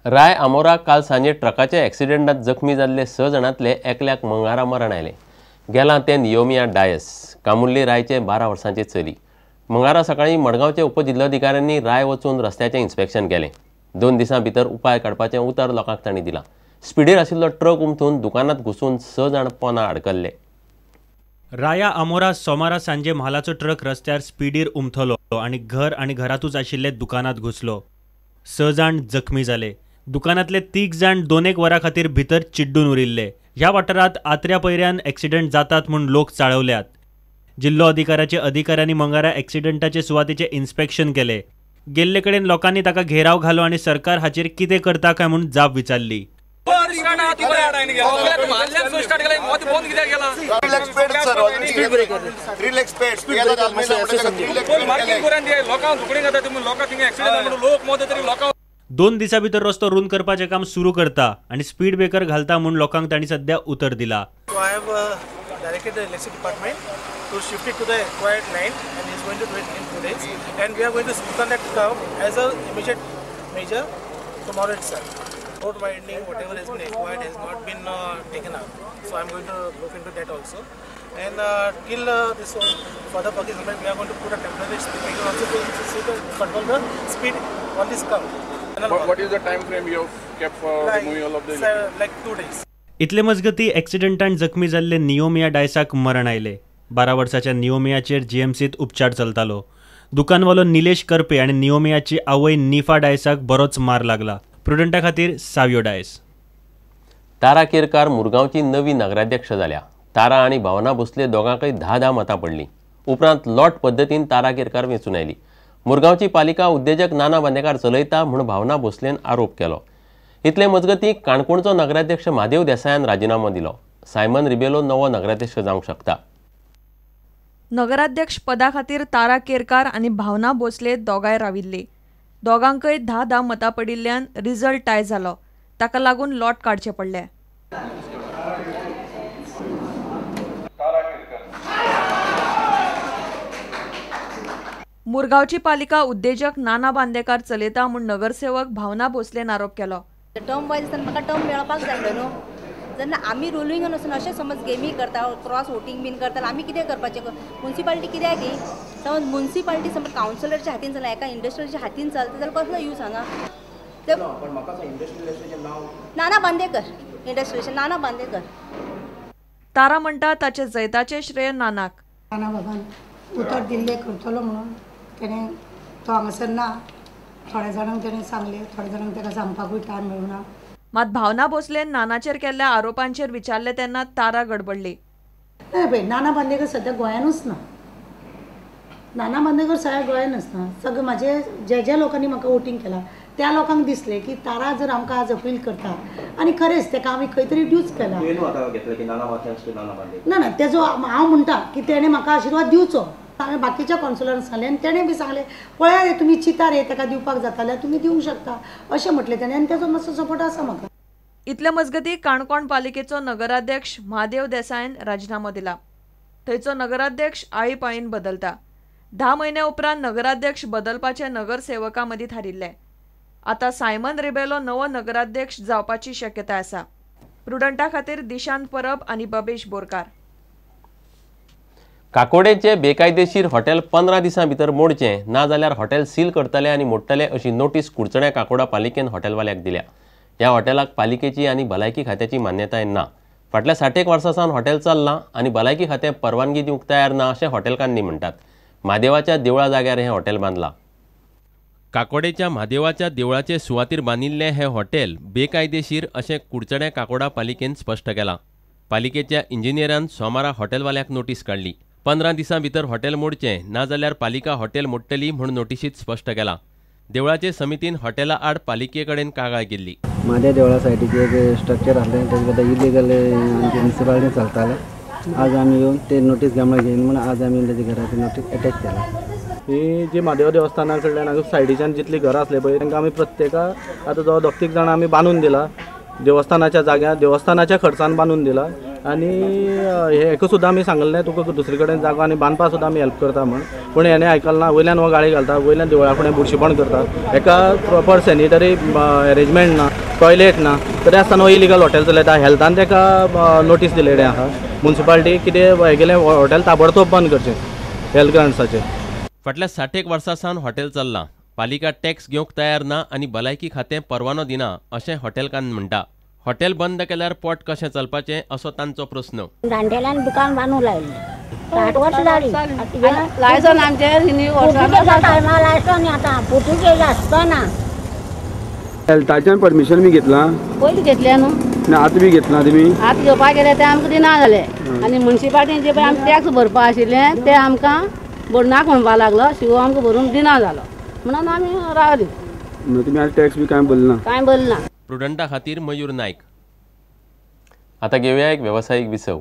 राय आमोरा काल सांजे ट्रकाच्या एक्सिडेंटात जखमी जाल्ले 6 जाणांतले एकल्याक मंगळारा मरण आयलें. गेलां तें नियोमिया डायस, कामुर्ली रायचे 12 वर्सांचे चली. मंगळारा सकाळीं मडगांवचे उपजिल्लोधिकाऱ्यांनी राय वचून रस्त्याचें इन्स्पेक्शन केलें. 2 दिसां भितर उपाय काडपाचें उतर लोकांक तांणी दिलां. स्पिडीर आशिल्लो ट्रक उमथून दुकानांत घुसून 6 जाण पोना अडकल्ले. राया आमोरा सोमारा सांजे म्हालाचो ट्रक रस्त्यार स्पिडीर उमथलो आनी घर आनी घरातूच आशिल्ले दुकानांत घुसलो. 6 जाण जखमी जाले. दुकानांतले 3 जाण 2-1 वरां खातीर भितर चिड्डून उरिल्ले. ह्या वाठारांत आत्र्या पयऱ्यान एक्सिडंट जातात म्हूण लोक चाळवल्यात. जिल्लो अधिकाऱ्याचे अधिकाऱ्यांनी मंगळारा एक्सिडंटाचे सुवातेचें इन्स्पेक्शन केलें. गेल्ले कडेन लोकांनी ताका घेराव घालो आनी सरकार हाचेर कितें करता काय म्हूण जाप विचारली. दोन दिसां भितर रस्तो रुंद करपाचें काम सुरू करता आनी स्पीड ब्रेकर घालता म्हूण लोकांक तांणी सध्या उतर दिला. To shift it to the required line, and he is going to do it in 2 days. And we are going to speak on that curve as a immediate measure tomorrow itself. Road widening, whatever has been required, has not been taken up. So I am going to look into that also. And till this further work is done, we are going to put a temporary speed breaker also to see to control the speed on this curve. What is the time frame you have kept for removing all of the? Like 2 days. इतले मजगती एक्सिडेंटान जखमी जाल्ले नियोमिया डायसाक मरण आयले. 12 वर्साच्या नियोमियाचेर जीएमसीत उपचार चलतालो. दुकानवालो निलेश करपे आनी नियोमियाची आवय निफा डायसाक बरोच मार लागला. प्रुडंटा खातीर सावियो डायस. तारा केरकार मुरगांवची नवी नगराध्यक्ष जाल्या. तारा आनी भावना भोसले दोगांकय 10-10 मतां पडलीं. उपरांत लॉट पद्दतीन तारा केरकार वेंचून आयली. मुरगांवची पालिका उद्देजक नाना बांदेकार चलयता म्हूण भावना भोसलेन आरोप केलो. इतले मजगतीं काणकोणचो नगराध्यक्ष म्हादेव देसायान राजिनामो दिलो. सायमन रिबेलो नवो नगराध्यक्ष जावंक शकता. नगराध्यक्ष पदा खातीर तारा केरकार आनी भावना भोसले दोगांय राविल्ली. दोगांकय 10-10 मतां पडिल्ल्यान रिजल्ट टाय जालो. ताका लागून लॉट काडचे पडले. मुरगांवची पालिका उद्देजक नाना बांदेकार चलयता म्हूण नगरसेवक भावना भोसलेन आरोप केलो. टर्म वायज आसतना म्हाका टर्म मेळपाक जाय न्हू. जेन्ना आमी रुलिंगान वचून अशें समज गेमी करता, क्रॉस वोटींग बीन करता, आमी कितें करपाचें? मुन्सिपालिटी कित्याक ही? समज मुन्सिपालिटी समज कावन्सिलरच्या हातीन चलना, एका इंडस्ट्रियलाच्या हातीन चलता जाल्यार कसलो यूज हांगा? नाना बांदेकर इंडस्ट्रियल, नाना बांदेकर. तारा म्हणटा ताचे जैताचें श्रेय नानाक. नाना बाबान उतर दिल्लें करतलो म्हणून तेणें तो हांगासर ना. थोड्या जाणांक तेणें सांगलें, थोड्या जाणांक ताका सांगपाकूय टायम मेळुना. मात भावना भोसलेन नानाचेर केल्ल्या आरोपांचेर विचारले तेन्ना तारा गडबडली. नाही पळय, नाना बांदेकर सद्या गोंयानूच ना. नाना बांदेकर सगळ्या गोंयानूच ना. सगळे म्हाजे जे जे लोकांनी म्हाका वोटींग केलां त्या लोकांक दिसलें की तारा जर आमकां आज अपील करता आनी खरेंच ताका आमी खंय तरी ड्यूच केला. ना ना, तेजो हांव म्हणटा की तेणें म्हाका आशिर्वाद दिवचो. हांवें बाकीच्या कावन्सिलरांक सांगलें आनी तेणें बी सांगलें, पळया रे तुमी चिंता रे ताका दिवपाक जाता जाल्यार तुमी दिवंक शकता अशें म्हटलें तेणें आनी तेजो मातसो सपोर्ट आसा म्हाका. इतले मजगतीं काणकोण पालिकेचो नगराध्यक्ष म्हादेव देसायन राजिनामो दिला. थंयचो नगराध्यक्ष आळीपाळीन बदलता. 10 म्हयन्या उपरांत नगराध्यक्ष बदलपाचें नगरसेवकां मदीं थारिल्लें. आतां सायमन रिबेलो नवो नगराध्यक्ष जावपाची शक्यताय आसा. प्रुडंटा खातीर दिशांत परब आनी बबेश बोरकार. काकोडेचे बेकायदेशीर हॉटेल 15 दिसां भितर मोडचें ना जाल्यार हॉटेल सील करतले आनी मोडटले अशी नोटीस कुडचण्या काकोडा पालिकेन हॉटेलवाल्याक दिल्या. ह्या हॉटेलाक पालिकेची आनी भलायकी खात्याची मान्यताय ना. फाटल्या 60 वर्सां सावन हॉटेल चल्लां आनी भलायकी खातें परवानगी दिवंक तयार ना अशें हॉटेलकान्नी म्हणटात. म्हादेवाच्या देवळा जाग्यार हें हॉटेल बांदलां. काकोडेच्या म्हादेवाच्या देवळाचे सुवातीर बांदिल्लें हें हॉटेल बेकायदेशीर अशें कुडचण्या काकोडा पालिकेन स्पश्ट केलां. पालिकेच्या इंजिनियरान सोमारा हॉटेलवाल्याक नोटीस काडली. 15 दिसां भितर हॉटेल मोडचें ना जाल्यार पालिका हॉटेल मोडटली म्हूण नोटिशीत स्पश्ट केलां. देवळाचे समितीन हॉटेला आड पालिके कडेन कागाळ केल्ली. म्हादेव देवळा सायडीचे एक स्ट्रक्चर आसलें तेजे बद्दल इलिगल आमचे म्युनिसिपालिटी चलतालें. आज आमी येवन ते नोटीस गामडा घेवन म्हूण आज आमी तेजे घराचे नोटीस एटॅच केला. ही जी म्हादेव देवस्थाना कडल्यान हांगा सायडीच्यान जितलीं घरां आसली पळय तांकां आमी प्रत्येका आतां जवळ 2-3 जाणां आमी बांदून दिला देवस्थानाच्या जाग्यार, देवस्थानाच्या खर्चान बांदून दिला. आनी हेका सुद्दां आमी सांगलें तुका दुसरे कडेन जागो आनी बांदपाक सुद्दां आमी हेल्प करता म्हूण. पूण हेणें आयकलें ना. वयल्यान हो गाळी घालता, वयल्यान देवळा फुडें बुरशेपण करता. हेका प्रॉपर सॅनिटरी एरेंजमेंट ना, टॉयलेट ना, तरी आसतना हो इलिगल हॉटेल चलयता. हेल्थान ताका नोटीस दिलेली आहा. मुन्सिपालिटी कितें हेगेलें हॉटेल ताबडतोब बंद करचें हेल्थ ग्रावंड्साचेर. फाटल्या 60 वर्सां सावन हॉटेल चल्लां. पालिका टॅक्स घेवंक तयार ना आनी भलायकी खातें परवानो दिना अशें हॉटेलकान्न म्हणटा. हॉटेल बंद केल्यार पोट कशें चलपाचें असो तांचो प्रस्न. जाणटेल्यान दुकान बांदूंक लायलें, 60 वर्सां जालीं. लायसन आमचें लायसन आतां पुर्तुगेज आसतना हेल्थाच्यान परमिशन बी घेतलां, पयलीं घेतलें न्हू, आतां बी घेतलां तुमी. आतां घेवपाक गेले ते आमकां दिना जाले आनी मुन्सिपालिटीन जे पळय आमकां टॅक्स भरपा आशिल्ले ते आमकां भरनाक म्हणपाक लागलो. शिव आमकां भरून दिना जालो म्हणून आमी रावली. तुमी आतां टॅक्स बी कांय भरना? कांय भरना. प्रुडंटा खातीर मयूर नायक. आता घेवया एक वेवसायीक विसव.